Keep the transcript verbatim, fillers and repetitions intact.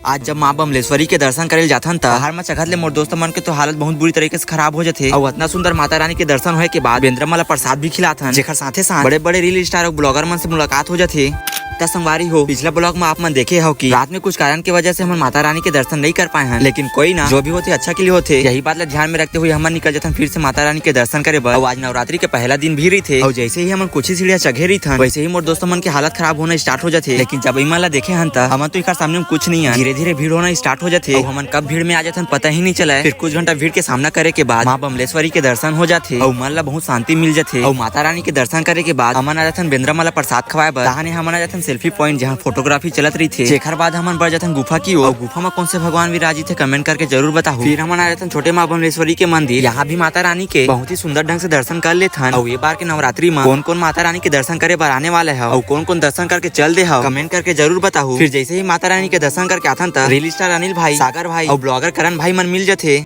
आज जब माँ बमलेश्वरी के दर्शन करे ल जाथन, त बाहर म चघत ले मोर दोस्त मन के तो हालत बहुत बुरी तरीके से खराब हो जाथे। अउ अतना सुंदर माता रानी के दर्शन होए के बाद बेंदरा मन ला प्रसाद भी खिलाथन, जेकर साथे साथ बड़े बड़े रील स्टार अउ ब्लॉगर मन से मुलाकात हो जाथे। त संगवारी हो, पिछला ब्लॉग में आप मन देखे हो कि रात में कुछ कारण की वजह से हमन माता रानी के दर्शन नहीं कर पाए हैं, लेकिन कोई ना, जो भी होथे अच्छा के लिए होथे। यही बात ला ध्यान में रखते हुए हमन निकल जाथन फिर से माता रानी के दर्शन करे बर। अउ आज नवरात्रि के पहला दिन भी रहिथे, अउ जैसे ही हमन कुछ ही सीढ़िया चघे रहिथन, वैसे ही मोर दोस्त मन के हालत खराब होना स्टार्ट हो जाथे। लेकिन जब इमन ला देखे हन, त हमन तो इखर सामने में कुछ नहीं है। धीरे धीरे भीड़ होना स्टार्ट हो जाथे, अउ हमन कब भीड़ में आ जाथन, पता ही नहीं चला। फिर कुछ घंटा भीड़ के सामना करे के बाद माँ बमलेश्वरी के दर्शन हो जाथे, अउ मन ला बहुत शांति मिल जाथे। अउ माता रानी के दर्शन करे के बाद हमन आ जाथन बेंदरा मन ला प्रसाद खवाए बर। तहाने हमन आ जाथन सेल्फी पॉइंट, जहाँ फोटोग्राफी चलत रहिथे। जेकर बाद हमन बढ़ जाथन गुफा की ओर। अउ गुफा में कौन से भगवान विराजित हे, कमेंट करके जरूर बताहू। फिर हमन आ जाथन छोटे माँ बमलेश्वरी के मंदिर। यहाँ भी माता रानी के बहुत ही सुंदर ढंग से दर्शन कर लेथन। अउ ये बार के नवरात्रि में कौन कौन माता रानी के दर्शन करे बर आने वाला है, अउ कौन कौन दर्शन करके चल दे हव, कमेंट करके जरूर बताहू। फिर जैसे ही माता रानी के दर्शन करके आथन, त रील स्टार अनिल भाई, सागर भाई अउ ब्लॉगर करण भाई मन मिल जाथे।